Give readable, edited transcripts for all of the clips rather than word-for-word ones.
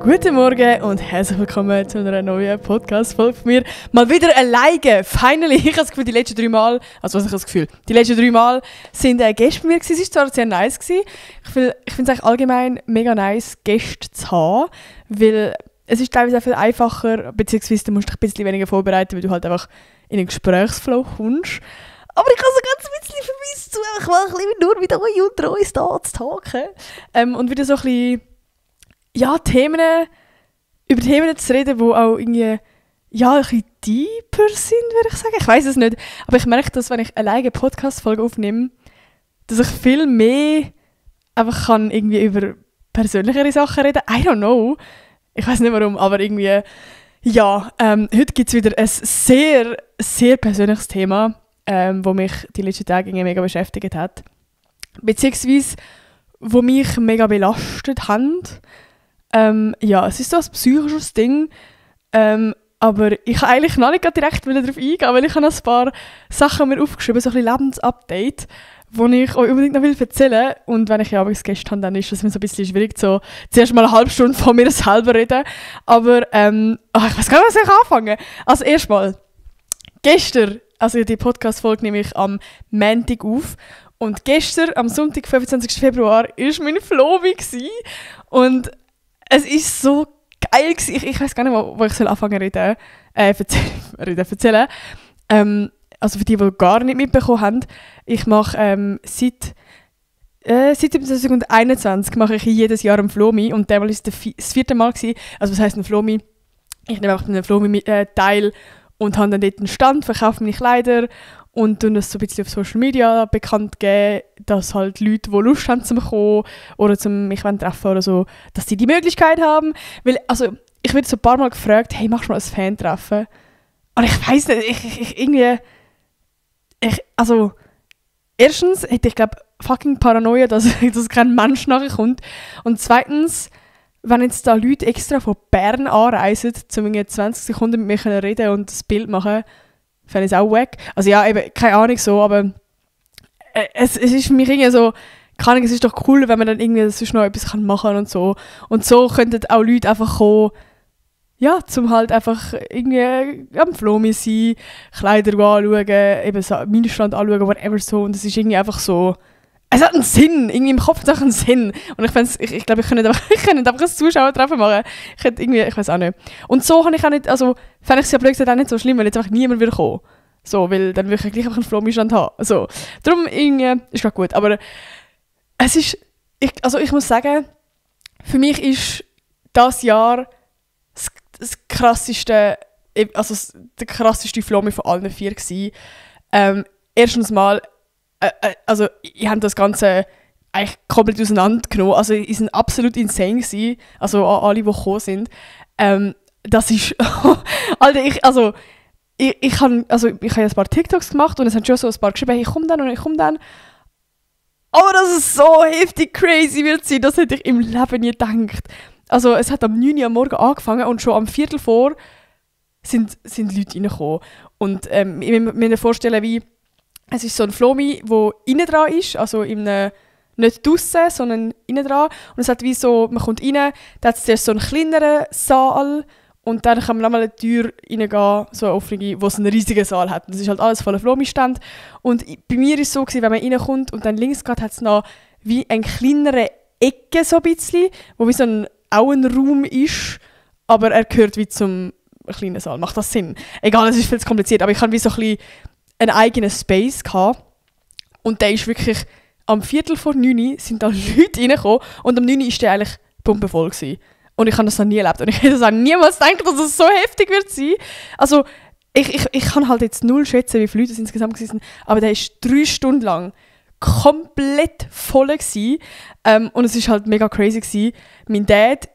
Guten Morgen und herzlich willkommen zu einer neuen Podcast-Folge von mir. Mal wieder alleine, finally. Ich habe das Gefühl, die letzten 3 Mal, die letzten 3 Mal sind Gäste bei mir gewesen. Es war zwar sehr nice gewesen. Ich finde es eigentlich allgemein mega nice, Gäste zu haben, weil es ist teilweise auch viel einfacher, beziehungsweise du musst dich ein bisschen weniger vorbereiten, weil du halt einfach in einen Gesprächsflow kommst. Aber ich habe so ganz ein bisschen vermisst, einfach mal ein bisschen nur mit euch unter uns da zu talken. Und wieder so ein bisschen über Themen zu reden, die auch irgendwie ein bisschen deeper sind, würde ich sagen. Ich weiß es nicht. Aber ich merke, dass wenn ich alleine eine Podcast-Folge aufnehme, dass ich viel mehr einfach kann irgendwie über persönlichere Sachen reden. I don't know. Ich weiß nicht warum, aber irgendwie, heute gibt es wieder ein sehr, sehr persönliches Thema, das mich die letzten Tage irgendwie mega beschäftigt hat. Beziehungsweise, wo mich mega belastet hat. Es ist so ein psychisches Ding, aber ich kann eigentlich noch nicht direkt darauf eingehen, weil ich habe noch ein paar Sachen mir aufgeschrieben, so ein bisschen Lebensupdate, die ich euch unbedingt noch erzählen will. Und wenn ich abends Gäste habe, dann ist es mir so ein bisschen schwierig, so zuerst mal eine halbe Stunde von mir selber reden. Aber ich weiß gar nicht, was ich anfangen. Also erstmal, gestern, also die Podcast-Folge nehme ich am Montag auf. Und gestern, am Sonntag, 25. Februar, war mein Flomi. Und es war so geil. Ich weiß gar nicht, wo ich anfangen soll erzählen. Also für die gar nicht mitbekommen haben, ich mache seit 2021 mache ich jedes Jahr einen Flomi. Und damals war es das 4. Mal. Also was heisst ein Flomi? Ich nehme einfach einen Flomi teil und habe dann dort einen Stand, verkaufe meine Kleider und tun das so ein bisschen auf Social Media bekannt geben, dass halt Leute, die Lust haben zum kommen oder zum mich treffen oder so, dass sie die Möglichkeit haben. Weil, also, ich werde so ein paar Mal gefragt, hey, machst du mal ein Fan-Treffen? Und ich weiss nicht, also, erstens hätte ich, glaube fucking Paranoia, dass kein Mensch nachher kommt. Und zweitens, wenn jetzt da Leute extra von Bern anreisen, um 20 Sekunden mit mir reden und das Bild machen, fände ich es auch wack. Also ja, eben, keine Ahnung so, aber es ist für mich irgendwie so, keine Ahnung, es ist doch cool, wenn man dann irgendwie sonst noch etwas machen kann und so. Und so könnten auch Leute einfach kommen, ja, zum halt einfach irgendwie am Flomi sein, Kleider anschauen, eben so meinen Stand anschauen, whatever so. Und es ist irgendwie einfach so, es hat einen Sinn, irgendwie im Kopf hat es auch einen Sinn. Und ich glaube, ich könnte einfach ein Zuschauertreffen machen. Ich weiß auch nicht. Und so habe ich auch nicht, also fände ich es ja blöd gesagt auch nicht so schlimm, weil jetzt einfach niemand will kommen. So, weil dann würde ich gleich einfach einen Flomi-Stand haben. So. Darum irgendwie, ist gerade gut. Aber es ist, ich muss sagen, für mich ist das Jahr das krasseste, also der krasseste Flomi von allen 4 gewesen. Erstens mal, also ich habe das Ganze eigentlich komplett auseinandergenommen. Also die sind absolut insane gewesen. Also alle, die gekommen sind. Das ist... Alter, ich habe ein paar TikToks gemacht und es haben schon so ein paar geschrieben, hey, ich komme dann. Aber dass es so heftig crazy wird sein, das hätte ich im Leben nie gedacht. Also es hat am 9 Uhr am Morgen angefangen und schon am 4:15 sind Leute reingekommen. Und wir müssen vorstellen, wie es ist so ein Flomi, der innen dran ist, also nicht draussen, sondern innen dran. Und es hat wie so, man kommt rein, da hat es zuerst so einen kleineren Saal und dann kann man nochmal eine Tür reingehen, so eine offene, wo es einen riesigen Saal hat. Und das ist halt alles voller Flomi-Stand. Und bei mir war es so, wenn man reinkommt und dann links geht, hat es noch wie eine kleinere Ecke so ein bisschen, wo wie so auch ein Raum ist, aber er gehört wie zum kleinen Saal. Macht das Sinn? Egal, es ist viel zu kompliziert, aber ich habe wie so ein bisschen einen eigenen Space gehabt. Und der ist wirklich, am 8:45 sind da Leute reingekommen und am 9 war der eigentlich pumpenvoll gewesen. Und ich habe das noch nie erlebt. Und ich hätte das auch niemals gedacht, dass es so heftig wird sein. Also, ich kann halt jetzt null schätzen, wie viele Leute es insgesamt waren, aber der war 3 Stunden lang komplett voll gewesen. Und es war halt mega crazy gewesen. Mein Dad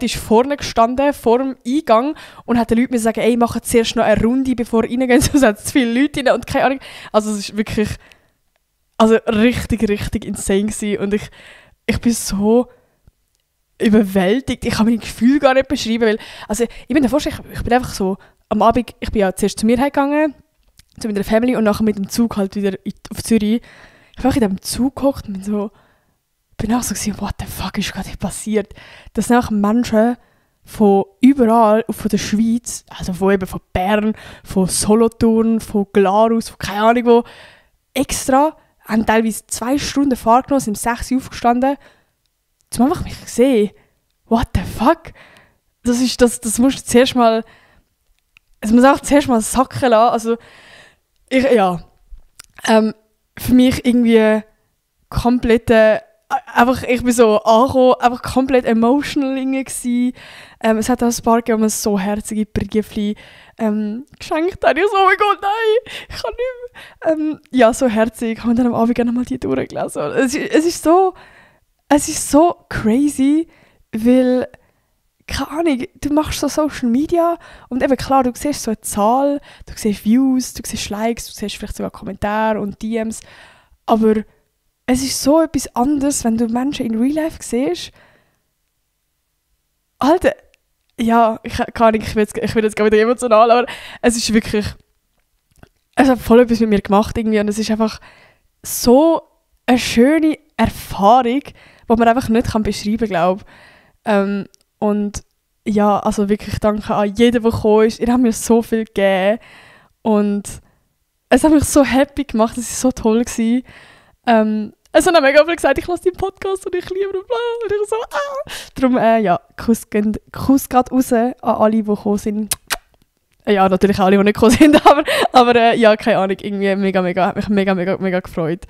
ist vorne gestanden, vor dem Eingang und hat den Leuten sagen, ey, machen zuerst noch eine Runde, bevor ihr reingehen, sonst hat es zu viele Leute rein und keine Ahnung. Also es ist wirklich richtig, richtig insane gewesen. Und ich bin so überwältigt. Ich kann mein Gefühl gar nicht beschreiben, weil, also ich bin ich bin einfach so, am Abend, ich bin ja zuerst zu mir gegangen, zu meiner Family und nachher mit dem Zug halt wieder auf Zürich. einfach in diesem Zug gehockt und bin auch so gewesen, what the fuck ist gerade passiert? Das sind auch Menschen von überall, von der Schweiz, also von Bern, von Solothurn, von Glarus, von keine Ahnung wo, extra, haben teilweise 2 Stunden Fahrt genommen, sind um 6 Uhr aufgestanden, um einfach mich zu sehen. What the fuck? Das musst du zuerst mal, es muss auch zuerst mal sacken lassen. Also, für mich irgendwie komplett, ich bin so angekommen, einfach komplett emotional irgendwie. Es hat auch ein paar gegeben, die so herzige Briefchen geschenkt haben. Ich so, oh mein Gott, nein, ich kann nicht mehr. So herzig. Ich habe dann am Abend gerne mal die durchgelesen. Es ist so crazy, weil, keine Ahnung, du machst so Social Media und eben klar, du siehst so eine Zahl, du siehst Views, du siehst Likes, du siehst vielleicht sogar Kommentare und DMs, aber es ist so etwas anderes, wenn du Menschen in Real Life siehst. Alter, ja, ich will jetzt gar wieder emotional, aber es ist wirklich, es hat voll etwas mit mir gemacht irgendwie und es ist einfach so eine schöne Erfahrung, die man einfach nicht beschreiben kann, glaube ich. Und ja, also wirklich danke an jeden, der gekommen ist. Ihr habt mir so viel gegeben und es hat mich so happy gemacht, es war so toll. Es haben auch mega viele gesagt, ich lasse den Podcast und ich liebe ihn, bla. Und ich so, Darum, Kuss geht raus an alle, die gekommen sind. Ja, natürlich auch alle, die nicht gekommen sind, aber ja, keine Ahnung, irgendwie hat mich mega gefreut.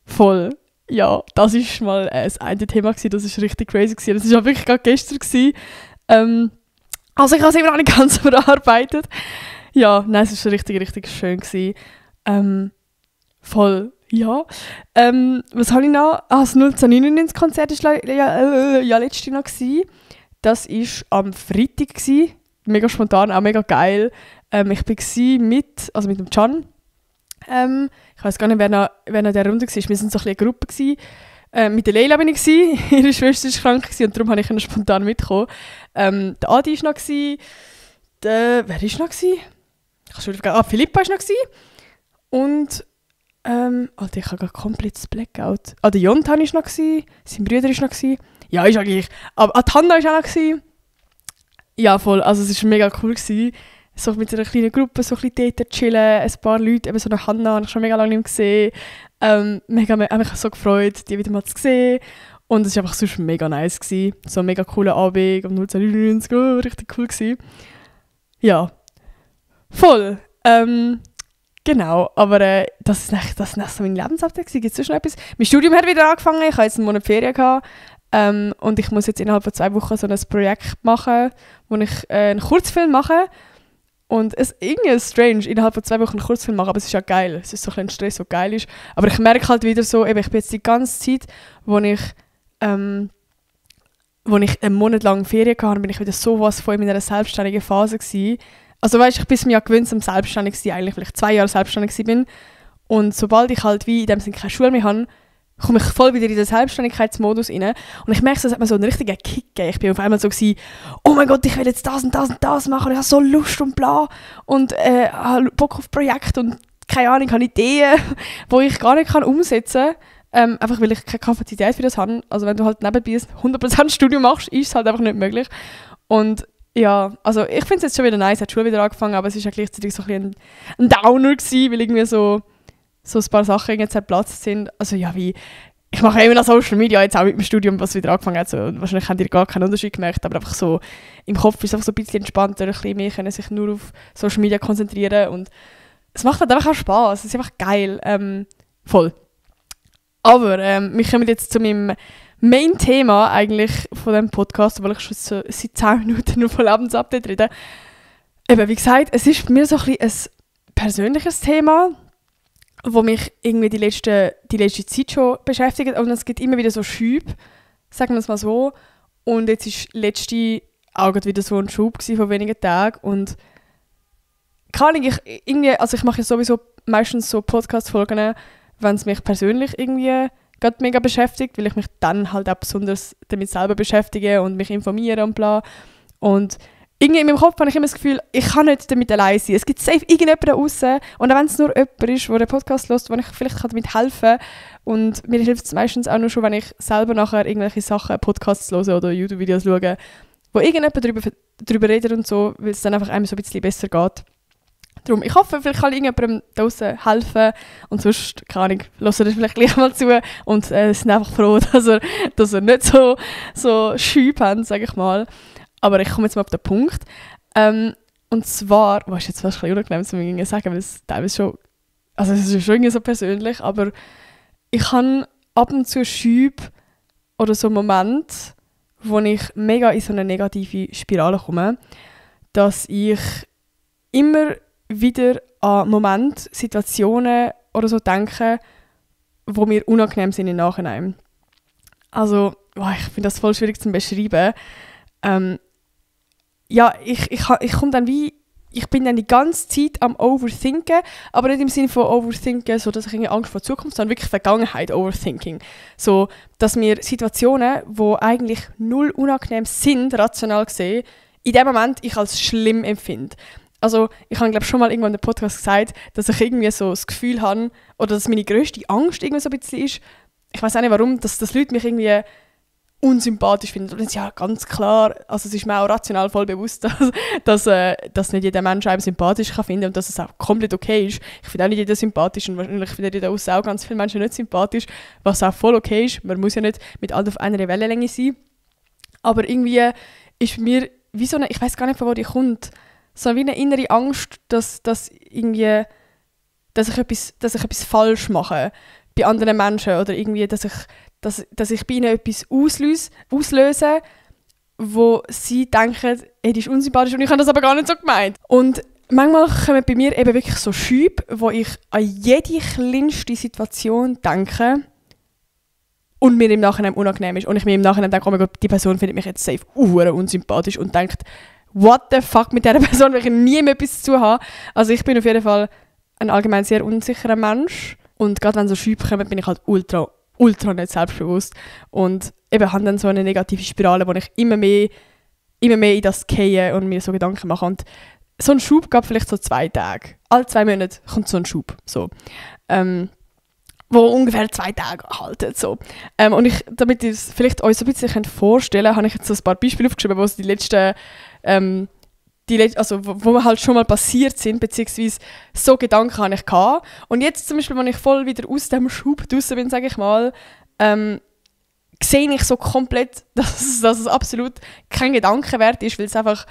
Voll. Ja, das war mal das eine Thema gewesen, das war richtig crazy gewesen. Das war wirklich gerade gestern gewesen. Also ich habe es immer noch nicht ganz verarbeitet. Ja, nein, es war richtig schön gewesen. Voll, ja. Was habe ich noch? Das 1999-Konzert war letztes Jahr noch gewesen. Das war am Freitag gewesen. Mega spontan, auch mega geil. Ich war mit dem Can. Ich weiß gar nicht, wer noch in der Runde war. Wir waren so ein eine Gruppe. Mit der Leila war ich. Ihre Schwester war krank und darum konnte ich spontan mitkommen. Der Adi war noch. Wer war noch? Ich habe schon vergessen. Philippa war noch. Und Alter, ich habe gerade komplett das Blackout. Der Jontan war noch. Sein Bruder war noch. Ja, ist eigentlich. Aber die Hanna war auch noch. Ja, voll. Also es war mega cool. So mit einer kleinen Gruppe so ein bisschen dort chillen, ein paar Leute, eben so eine Hanna, habe ich schon mega lange nicht mehr gesehen. Habe mich so gefreut, die wieder mal zu sehen. Und es war einfach sonst mega nice gewesen. So ein mega cooler Abend um 1999, richtig cool gewesen. Ja, voll. Genau, aber das ist nicht so mein Lebensabteil gewesen. Gibt es sonst noch etwas? Mein Studium hat wieder angefangen, ich hatte jetzt einen Monat Ferien gehabt. Und ich muss jetzt innerhalb von 2 Wochen so ein Projekt machen, wo ich einen Kurzfilm mache. Und es ist irgendwie strange, innerhalb von 2 Wochen einen Kurzfilm machen, aber es ist ja geil. Es ist so ein Stress, der geil ist. Aber ich merke halt wieder so, eben, ich bin jetzt die ganze Zeit, wo ich einen Monat lang Ferien hatte, bin ich wieder sowas von in meiner selbstständigen Phase gewesen. Also weißt, ich bin mir ja gewöhnt, am selbstständig zu sein, eigentlich vielleicht 2 Jahre selbstständig bin. Und sobald ich halt wie in dem Sinne keine Schule mehr habe, komme ich voll wieder in den Selbstständigkeitsmodus rein. Und ich merke, es hat mir so einen richtigen Kick gegeben. Ich bin auf einmal so gewesen, oh mein Gott, ich will jetzt das und das und das machen. Und ich habe so Lust und bla. Und habe Bock auf Projekte und keine Ahnung, habe Ideen, die ich gar nicht umsetzen kann. Einfach weil ich keine Kapazität für das habe. Also wenn du halt nebenbei 100% Studium machst, ist es halt einfach nicht möglich. Und ja, also ich finde es jetzt schon wieder nice, hat die Schule wieder angefangen, aber es war ja gleichzeitig so ein Downer gewesen, weil irgendwie so ein paar Sachen jetzt geplatzt sind. Also ja, wie, ich mache immer noch Social Media, jetzt auch mit dem Studium, was wieder angefangen hat. So, wahrscheinlich habt ihr gar keinen Unterschied gemerkt, aber einfach so, im Kopf ist es einfach so ein bisschen entspannter, ein bisschen mehr können sich nur auf Social Media konzentrieren und es macht halt einfach auch Spass, es ist einfach geil, voll. Aber wir kommen jetzt zu meinem Main-Thema eigentlich von diesem Podcast, weil ich schon so seit 10 Minuten nur von Lebensupdate rede. Eben, wie gesagt, es ist bei mir so ein bisschen ein persönliches Thema, wo mich irgendwie die letzte Zeit schon beschäftigt. Und es gibt immer wieder so Schübe, sagen wir es mal so. Und jetzt ist letzte auch wieder so ein Schub von wenigen Tagen. Und ich mache ja sowieso meistens so Podcast-Folgen, wenn es mich persönlich irgendwie gerade mega beschäftigt, weil ich mich dann halt auch besonders damit selber beschäftige und mich informiere und bla. Und irgendwie in meinem Kopf habe ich immer das Gefühl, ich kann nicht damit allein sein. Es gibt safe irgendjemanden da draussen. Und auch wenn es nur jemand ist, der den Podcast hört, wo ich vielleicht damit helfen kann. Und mir hilft es meistens auch nur schon, wenn ich selber nachher irgendwelche Sachen, Podcasts höre oder YouTube-Videos schaue, wo irgendjemand darüber redet und so, weil es dann einfach einem so ein bisschen besser geht. Darum, ich hoffe, vielleicht kann irgendjemandem da draussen helfen. Und sonst, keine Ahnung, hört er vielleicht gleich mal zu und sind einfach froh, dass er nicht so Schübe haben, sage ich mal. Aber ich komme jetzt mal auf den Punkt. Und zwar, was ist jetzt fast ein bisschen unangenehm zu mir sagen, weil es teilweise schon, also es ist schon irgendwie so persönlich, aber ich habe ab und zu Schübe oder so Momente, wo ich mega in so eine negative Spirale komme, dass ich immer wieder an Momente, Situationen oder so denke, wo mir unangenehm sind im Nachhinein. Also, ich finde das voll schwierig zu beschreiben. Ja, ich komme dann ich bin dann die ganze Zeit am Overthinken, aber nicht im Sinne von Overthinken, so dass ich irgendwie Angst vor der Zukunft, sondern wirklich Vergangenheit Overthinking. So, dass mir Situationen, die eigentlich null unangenehm sind, rational gesehen, in dem Moment ich als schlimm empfinde. Also ich habe, glaube schon mal irgendwann in einem Podcast gesagt, dass ich irgendwie so das Gefühl habe, oder dass meine grösste Angst irgendwie so ein bisschen ist, ich weiß auch nicht warum, dass Leute mich irgendwie unsympathisch finden. Und das ist ja ganz klar, also es ist mir auch rational voll bewusst, dass nicht jeder Mensch einem sympathisch kann finden und dass es auch komplett okay ist. Ich finde auch nicht jeder sympathisch und wahrscheinlich finden da auch ganz viele Menschen nicht sympathisch, was auch voll okay ist. Man muss ja nicht mit allen auf einer Wellenlänge sein. Aber irgendwie ist mir wie so eine, ich weiß gar nicht, von wo die kommt, so wie eine innere Angst, dass ich etwas falsch mache bei anderen Menschen oder irgendwie, dass ich bei ihnen etwas auslöse, wo sie denken, hey, die ist unsympathisch und ich habe das aber gar nicht so gemeint. Und manchmal kommen bei mir eben wirklich so Schübe, wo ich an jede kleinste Situation denke und mir im Nachhinein unangenehm ist. Und ich mir im Nachhinein denke, oh mein Gott, die Person findet mich jetzt safe unsympathisch und denkt, what the fuck, mit dieser Person will ich nie mehr etwas zu tun haben. Also ich bin auf jeden Fall ein allgemein sehr unsicherer Mensch. Und gerade wenn so Schübe kommen, bin ich halt ultra nicht selbstbewusst. Und eben habe dann so eine negative Spirale, wo ich immer mehr in das gehe und mir so Gedanken mache. Und so ein Schub gab vielleicht so 2 Tage. Alle 2 Monate kommt so ein Schub. So. Wo ungefähr 2 Tage haltet. So. Und damit ihr es vielleicht euch so ein bisschen vorstellen könnt, habe ich jetzt so ein paar Beispiele aufgeschrieben, wo es die letzten also wo mir halt schon mal passiert sind, beziehungsweise so Gedanken hatte ich gehabt. Und jetzt zum Beispiel, wenn ich voll wieder aus dem Schub draussen bin, sage ich mal, sehe ich so komplett, dass es absolut kein Gedanke wert ist, weil es einfach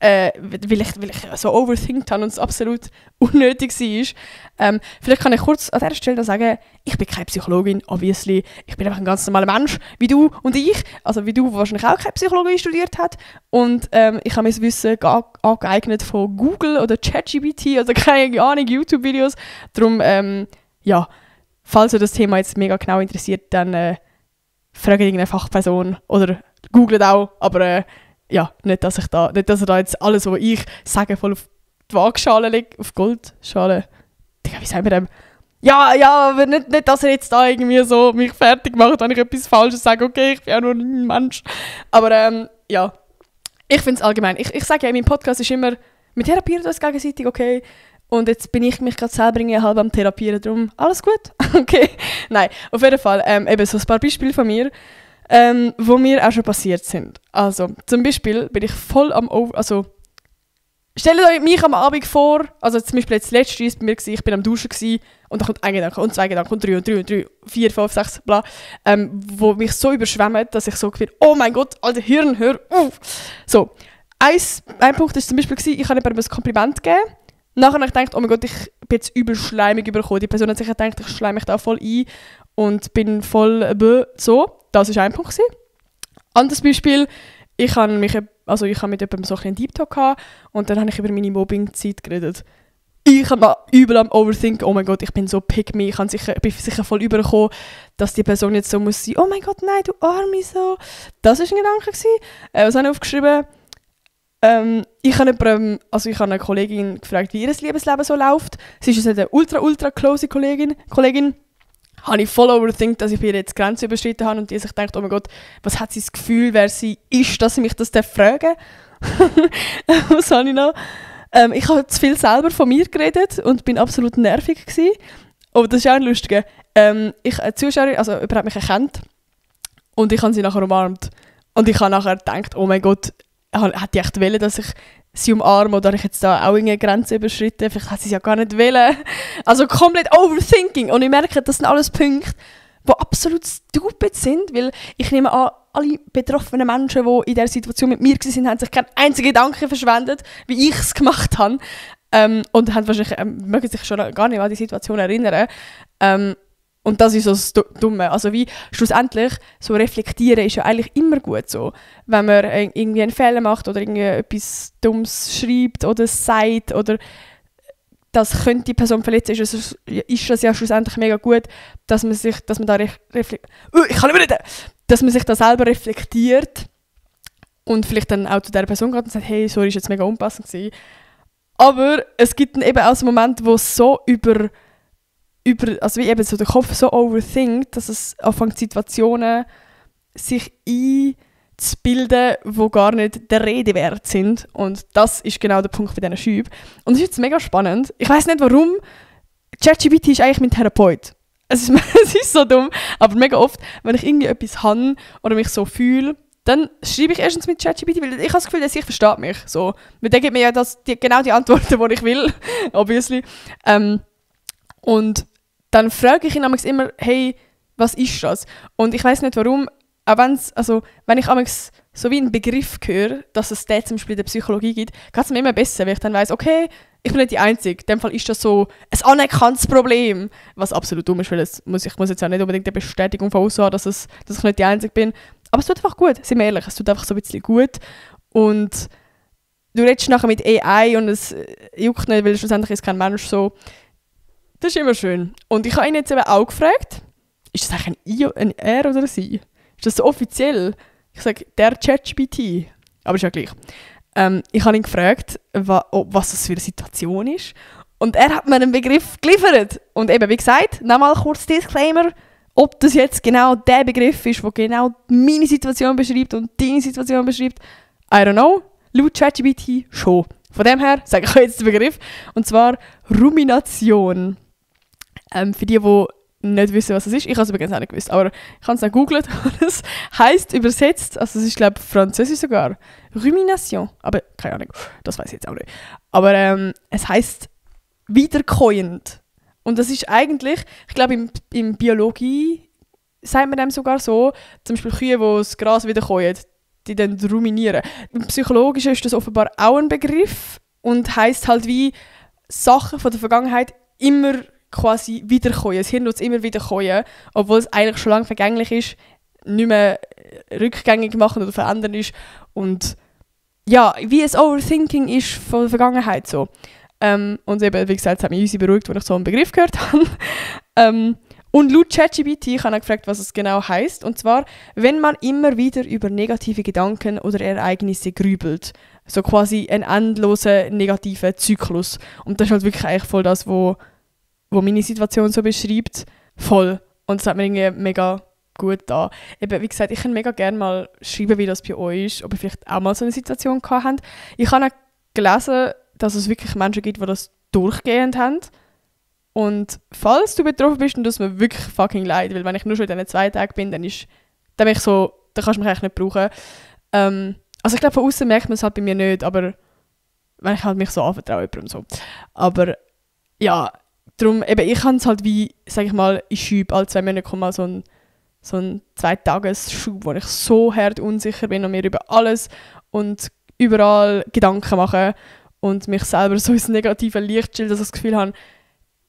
weil ich so overthinkt habe und es absolut unnötig war. Vielleicht kann ich kurz an dieser Stelle sagen, ich bin keine Psychologin, obviously. Ich bin einfach ein ganz normaler Mensch, wie du und ich. Also wie du, der wahrscheinlich auch keine Psychologie studiert hat. Und ich habe mein Wissen angeeignet von Google oder ChatGPT oder keine Ahnung, YouTube-Videos. Darum, ja, falls euch das Thema jetzt mega genau interessiert, dann fragt irgendeine Fachperson oder googelt auch, aber ja, nicht, dass er da jetzt alles, was ich sage, voll auf die Waagschale legt, auf Goldschale. Wie sagen wir dem? Ja, aber nicht, dass er jetzt da irgendwie so mich fertig macht, wenn ich etwas Falsches sage. Okay, ich bin auch nur ein Mensch. Aber ja, ich finde es allgemein. Ich sage ja, in meinem Podcast ist immer, wir therapieren uns gegenseitig, okay? Und jetzt bin ich mich gerade selber halb am Therapieren, darum alles gut? Okay? Nein, auf jeden Fall eben so ein paar Beispiele von mir, wo mir auch schon passiert sind. Also, zum Beispiel bin ich voll also, stellt euch mich am Abend vor, also zum Beispiel jetzt letztes bei mir war, ich bin am Duschen und dann kommt ein Gedanke und 2 Gedanken und 3 und 3 und 3, 4, 5, 6, bla, wo mich so überschwemmen, dass ich so gefühlt, oh mein Gott, alter Hirn, hör auf! So, ein Punkt war zum Beispiel, ich habe jemandem ein Kompliment gegeben. Nachher habe ich gedacht, oh mein Gott, ich bin jetzt übel schleimig übergekommen. Die Person hat sich gedacht, ich schleime mich da voll ein und bin voll so. Das war ein Punkt. Anderes Beispiel, ich habe mit jemandem so einen Deep Talk gehabt und dann habe ich über meine Mobbing-Zeit geredet. Ich habe übel am Overthinken, oh mein Gott, ich bin so pick me, ich bin sicher voll übergekommen, dass die Person jetzt so muss sein, oh mein Gott, nein, du Arme, so. Das war ein Gedanke. Was habe ich aufgeschrieben? Ich habe eine Kollegin gefragt, wie ihr Liebesleben so läuft. Sie ist eine ultra close Kollegin. Habe ich voll overthinkt, dass ich bei ihr jetzt die Grenze überschritten habe und die sich denkt, oh mein Gott, was hat sie das Gefühl, wer sie ist, dass sie mich das fragen darf? Was habe ich noch? Ich habe zu viel selber von mir geredet und bin absolut nervig gewesen. Aber das ist auch ein lustiger. Eine Zuschauerin, also jemand hat mich erkannt und ich habe sie nachher umarmt. Und ich habe nachher gedacht, oh mein Gott, hätte ich echt wollen, dass ich sie umarme oder ich jetzt da auch irgendeine Grenze überschritten. Vielleicht hat sie es ja gar nicht wollen. Also komplett Overthinking. Und ich merke, das sind alles Punkte, die absolut stupid sind, weil ich nehme an, alle betroffenen Menschen, die in dieser Situation mit mir waren, haben sich keinen einzigen Gedanken verschwendet, wie ich es gemacht habe. Und haben wahrscheinlich, mögen sich schon gar nicht an die Situation erinnern. Und das ist so das Dumme. Also wie schlussendlich, so reflektieren ist ja eigentlich immer gut so. Wenn man irgendwie einen Fehler macht oder irgendwie etwas Dummes schreibt oder sagt oder das könnte die Person verletzen, ist das ja schlussendlich mega gut, dass man da dass man sich da selber reflektiert und vielleicht dann auch zu dieser Person geht und sagt, hey, sorry, ist jetzt mega unpassend gewesen. Aber es gibt dann eben auch so Momente, wo es so also wie eben so der Kopf so overthinkt, dass es anfängt Situationen sich einzubilden, die gar nicht der Rede wert sind. Und das ist genau der Punkt bei diesen Schüben. Und das ist jetzt mega spannend. Ich weiss nicht warum. ChatGPT ist eigentlich mein Therapeut. Es ist so dumm, aber mega oft, wenn ich irgendwie etwas habe oder mich so fühle, dann schreibe ich erstens mit ChatGPT, weil ich habe das Gefühl, dass ich versteht mich. So. Weil der gibt mir ja genau die Antworten, die ich will, obviously. Und dann frage ich ihn immer, hey, was ist das? Und ich weiss nicht warum, auch wenn ich so wie einen Begriff höre, dass es den zum Beispiel in der Psychologie gibt, geht es mir immer besser, weil ich dann weiss, okay, ich bin nicht die Einzige. In dem Fall ist das so ein anerkanntes Problem, was absolut dumm ist, weil ich muss jetzt auch nicht unbedingt eine Bestätigung von außen haben, dass ich nicht die Einzige bin. Aber es tut einfach gut, sind wir ehrlich, es tut einfach so ein bisschen gut. Und du redest nachher mit AI und es juckt nicht, weil schlussendlich ist kein Mensch so. Das ist immer schön. Und ich habe ihn jetzt eben auch gefragt, ist das eigentlich ein Er oder ein Sie? Ist das so offiziell? Ich sage, der ChatGPT. Aber ist ja gleich. Ich habe ihn gefragt, was das für eine Situation ist. Und er hat mir einen Begriff geliefert. Und eben, wie gesagt, nochmal kurz Disclaimer, ob das jetzt genau der Begriff ist, der genau meine Situation beschreibt und deine Situation beschreibt, I don't know. Laut ChatGPT schon. Von dem her sage ich euch jetzt den Begriff. Und zwar Rumination. Für die nicht wissen, was es ist. Ich habe es übrigens auch nicht gewusst, aber ich habe es dann gegoogelt und es heisst übersetzt, also es ist glaube ich französisch sogar, Rumination. Aber keine Ahnung, das weiß ich jetzt auch nicht. Aber es heisst wiederkäuend. Und das ist eigentlich, ich glaube in Biologie sagt man dem sogar so, zum Beispiel Kühe, die das Gras wiederkäuen, die dann ruminieren. Im Psychologischen ist das offenbar auch ein Begriff und heisst halt wie Sachen von der Vergangenheit immer quasi wiederkäuen. Das Hirn wird es immer wiederkäuen, obwohl es eigentlich schon lange vergänglich ist, nicht mehr rückgängig machen oder verändern ist. Und ja, wie ein Overthinking ist von der Vergangenheit so. Und eben, wie gesagt, es hat mich easy beruhigt, als ich so einen Begriff gehört habe. Und laut ChatGPT habe ich gefragt, was es genau heisst. Und zwar, wenn man immer wieder über negative Gedanken oder Ereignisse grübelt. So quasi ein endloser negativer Zyklus. Und das ist halt wirklich eigentlich voll das, wo meine Situation so beschreibt. Voll. Und das hat mir irgendwie mega gut da. Eben, wie gesagt, ich kann mega gerne mal schreiben, wie das bei euch ist. Ob ihr vielleicht auch mal so eine Situation gehabt habt. Ich habe auch gelesen, dass es wirklich Menschen gibt, die das durchgehend haben. Und falls du betroffen bist, dann tut es mir wirklich fucking leid, weil wenn ich nur schon in diesen 2 Tagen bin, dann bin ich so, dann kannst du mich eigentlich nicht brauchen. Also ich glaube, von außen merkt man es halt bei mir nicht, aber wenn ich halt mich so anvertraue jemandem so. Aber ja, darum, eben, ich habe es halt wie, sage ich mal, ich schübe alle 2 Monate kommt mal so ein 2-Tages-Schub, wo ich so hart unsicher bin und mir über alles und überall Gedanken mache und mich selber so ins negative Licht stelle, dass ich das Gefühl habe,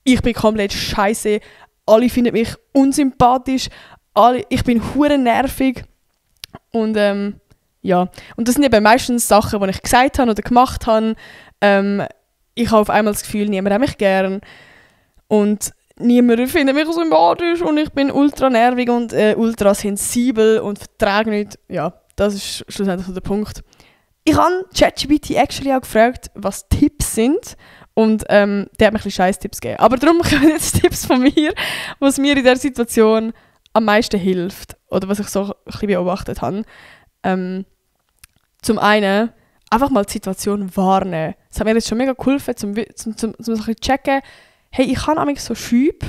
ich bin komplett scheiße, alle finden mich unsympathisch, ich bin hure nervig und ja. Und das sind eben meistens Sachen, die ich gesagt habe oder gemacht habe. Ich habe auf einmal das Gefühl, niemand hat mich gern und niemand findet mich sympathisch und ich bin ultra nervig und ultra sensibel und vertrage nicht. Ja, das ist schlussendlich so der Punkt. Ich habe ChatGPT actually auch gefragt, was Tipps sind. Und der hat mir ein bisschen Scheiß-Tipps gegeben. Aber darum kommen jetzt Tipps von mir, was mir in dieser Situation am meisten hilft. Oder was ich so ein bisschen beobachtet habe. Zum einen, einfach mal die Situation wahrnehmen. Das hat mir jetzt schon mega geholfen, um so ein bisschen zu checken, hey, ich habe manchmal so Schübe,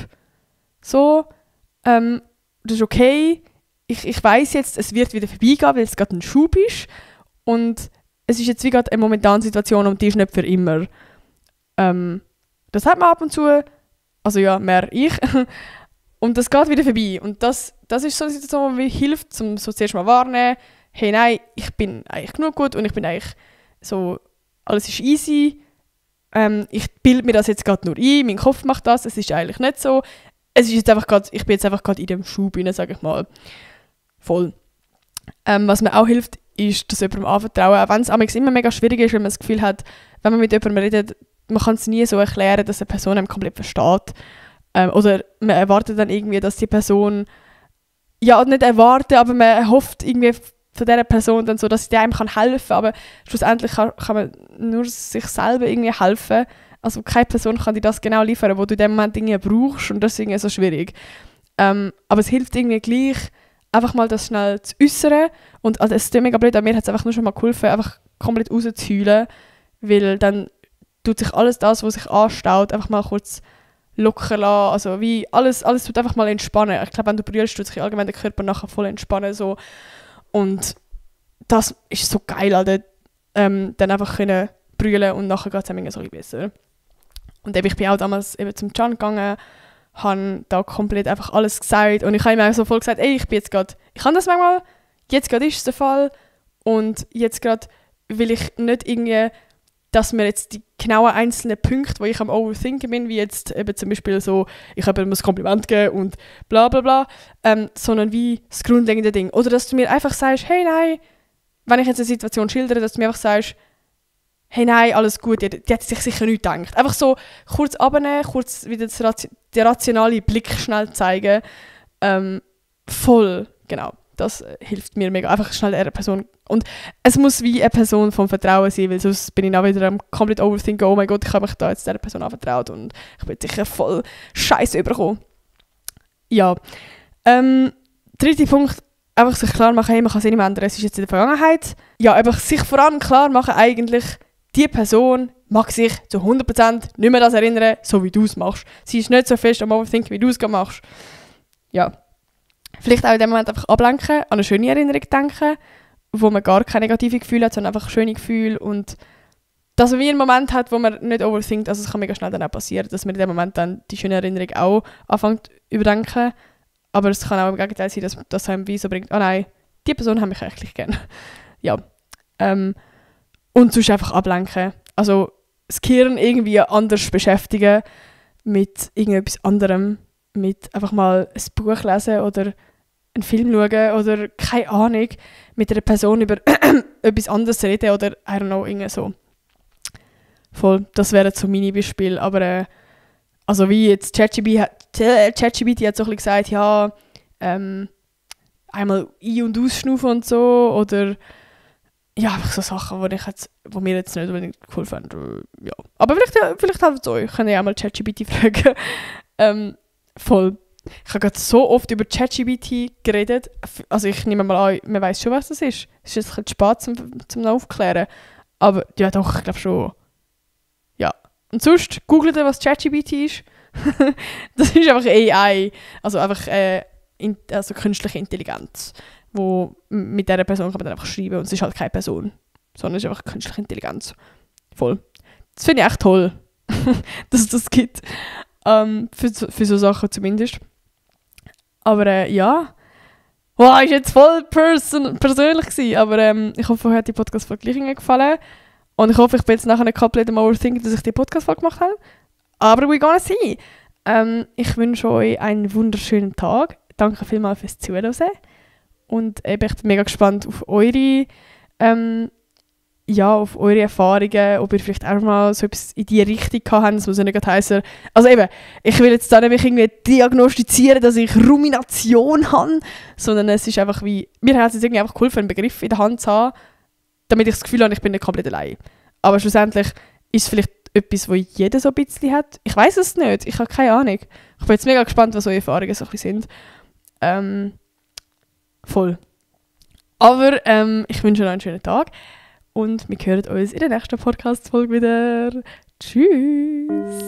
so, das ist okay, ich weiss jetzt, es wird wieder vorbeigehen, weil es gerade ein Schub ist und es ist jetzt wie gerade eine momentane Situation und die ist nicht für immer. Das hat man ab und zu, also ja, mehr ich, und das geht wieder vorbei. Und das ist so eine Situation, die mir hilft, um so zuerst mal wahrnehmen, hey, nein, ich bin eigentlich genug gut und ich bin eigentlich so, alles ist easy. Ich bilde mir das jetzt gerade nur ein, mein Kopf macht das, es ist eigentlich nicht so. Es ist jetzt einfach grad, ich bin jetzt einfach gerade in dem Schub rein, sage ich mal. Voll. Was mir auch hilft, ist, dass jemandem anvertrauen, auch wenn es immer mega schwierig ist, wenn man das Gefühl hat, wenn man mit jemandem redet, man kann es nie so erklären, dass eine Person einem komplett versteht. Oder man erwartet dann irgendwie, dass die Person, ja, nicht erwartet, aber man hofft irgendwie von dieser Person dann so, dass sie einem helfen kann, aber schlussendlich kann man nur sich selber irgendwie helfen. Also keine Person kann dir das genau liefern, wo du in dem Moment Dinge brauchst und das ist irgendwie so schwierig. Aber es hilft irgendwie gleich, einfach mal das schnell zu äußern. Und also es ist mega blöd, aber mir hat es einfach nur schon mal geholfen, einfach komplett rauszuheulen, weil dann tut sich alles das, was sich anstaut, einfach mal kurz locker lassen. Also wie alles tut einfach mal entspannen. Ich glaube, wenn du brüllst, tut sich allgemein der Körper nachher voll entspannen. So. Und das ist so geil, Alter. Dann einfach können brüllen und nachher geht es einem so ein bisschen besser. Und ich bin auch damals eben zum Can gegangen, habe da komplett einfach alles gesagt und ich habe ihm auch so voll gesagt, ey, ich kann das manchmal, jetzt gerade ist es der Fall und jetzt gerade will ich nicht irgendwie, dass mir jetzt die genauen einzelnen Punkte, wo ich am Overthinken bin, wie jetzt eben zum Beispiel so, ich habe ihm ein Kompliment geben und bla bla bla, sondern wie das grundlegende Ding. Oder dass du mir einfach sagst, hey nein, wenn ich jetzt eine Situation schildere, dass du mir einfach sagst, hey nein, alles gut, die hat sich sicher nicht gedacht. Einfach so kurz runternehmen, kurz wieder den rationalen Blick schnell zeigen. Voll, genau. Das hilft mir mega. Einfach schnell einer Person. Und es muss wie eine Person vom Vertrauen sein, weil sonst bin ich auch wieder komplett overthinken, oh mein Gott, ich habe mich da jetzt dieser Person anvertraut und ich bin sicher voll Scheiße überkommen. Ja. Dritter Punkt, einfach sich klar machen, hey, man kann es nicht mehr ändern, es ist jetzt in der Vergangenheit. Ja, einfach sich vor allem klar machen, eigentlich, die Person mag sich zu 100% nicht mehr das erinnern, so wie du es machst. Sie ist nicht so fest am Overthinken, wie du es machst. Ja. Vielleicht auch in dem Moment einfach ablenken, an eine schöne Erinnerung denken, wo man gar keine negativen Gefühle hat, sondern einfach schöne Gefühle und dass man wie einen Moment hat, wo man nicht overthinkt. Also es kann mega schnell dann auch passieren, dass man in dem Moment dann die schöne Erinnerung auch anfängt zu überdenken. Aber es kann auch im Gegenteil sein, dass das einem wie so bringt, oh nein, die Person habe ich eigentlich gerne. Ja. Und sonst einfach ablenken. Also das Gehirn irgendwie anders beschäftigen mit irgendetwas anderem. Mit einfach mal ein Buch lesen oder einen Film schauen oder keine Ahnung, mit einer Person über etwas anderes reden oder I don't know, irgendwie so. Voll, das wäre so meine Beispiel. Aber also wie jetzt ChatGPT hat so ein bisschen gesagt, ja, einmal ein- und ausschnaufen und so oder ja, einfach so Sachen, wo mir jetzt nicht unbedingt cool fanden. Ja. Aber vielleicht helfen es euch. Könnt ihr auch mal ChatGPT fragen. Voll. Ich habe gerade so oft über ChatGPT geredet. Also ich nehme mal an, man weiss schon, was das ist. Es ist jetzt ein bisschen spät zum Aufklären. Aber ja doch, ich glaube schon. Ja. Und sonst googelt ihr, was ChatGPT ist. Das ist einfach AI. Also einfach also künstliche Intelligenz. Wo mit dieser Person kann man dann einfach schreiben und es ist halt keine Person. Sondern es ist einfach künstliche Intelligenz. Voll. Das finde ich echt toll, dass es das gibt. Für so Sachen zumindest. Aber ja. Wow, ist jetzt voll persönlich gewesen. Aber ich hoffe, euch hat die Podcast-Folge gleich gefallen. Und ich hoffe, ich bin jetzt nachher nicht komplett am Overthinken, dass ich die Podcast-Folge gemacht habe. Aber we're gonna see. Ich wünsche euch einen wunderschönen Tag. Danke vielmals fürs Zuhören. Und ich bin mega gespannt auf eure auf eure Erfahrungen, ob ihr vielleicht auch mal so etwas in diese Richtung gehabt habt, das muss ja nicht heissen. Also eben, ich will jetzt da nicht irgendwie diagnostizieren, dass ich Rumination habe, sondern es ist einfach wie, mir hat es irgendwie einfach geholfen, einen Begriff in der Hand zu haben, damit ich das Gefühl habe, ich bin nicht komplett allein. Aber schlussendlich ist es vielleicht etwas, was jeder so ein bisschen hat. Ich weiß es nicht, ich habe keine Ahnung. Ich bin jetzt mega gespannt, was eure Erfahrungen so ein bisschen sind. Voll. Aber ich wünsche euch einen schönen Tag. und wir hören uns in der nächsten Podcast-Folge wieder. Tschüss!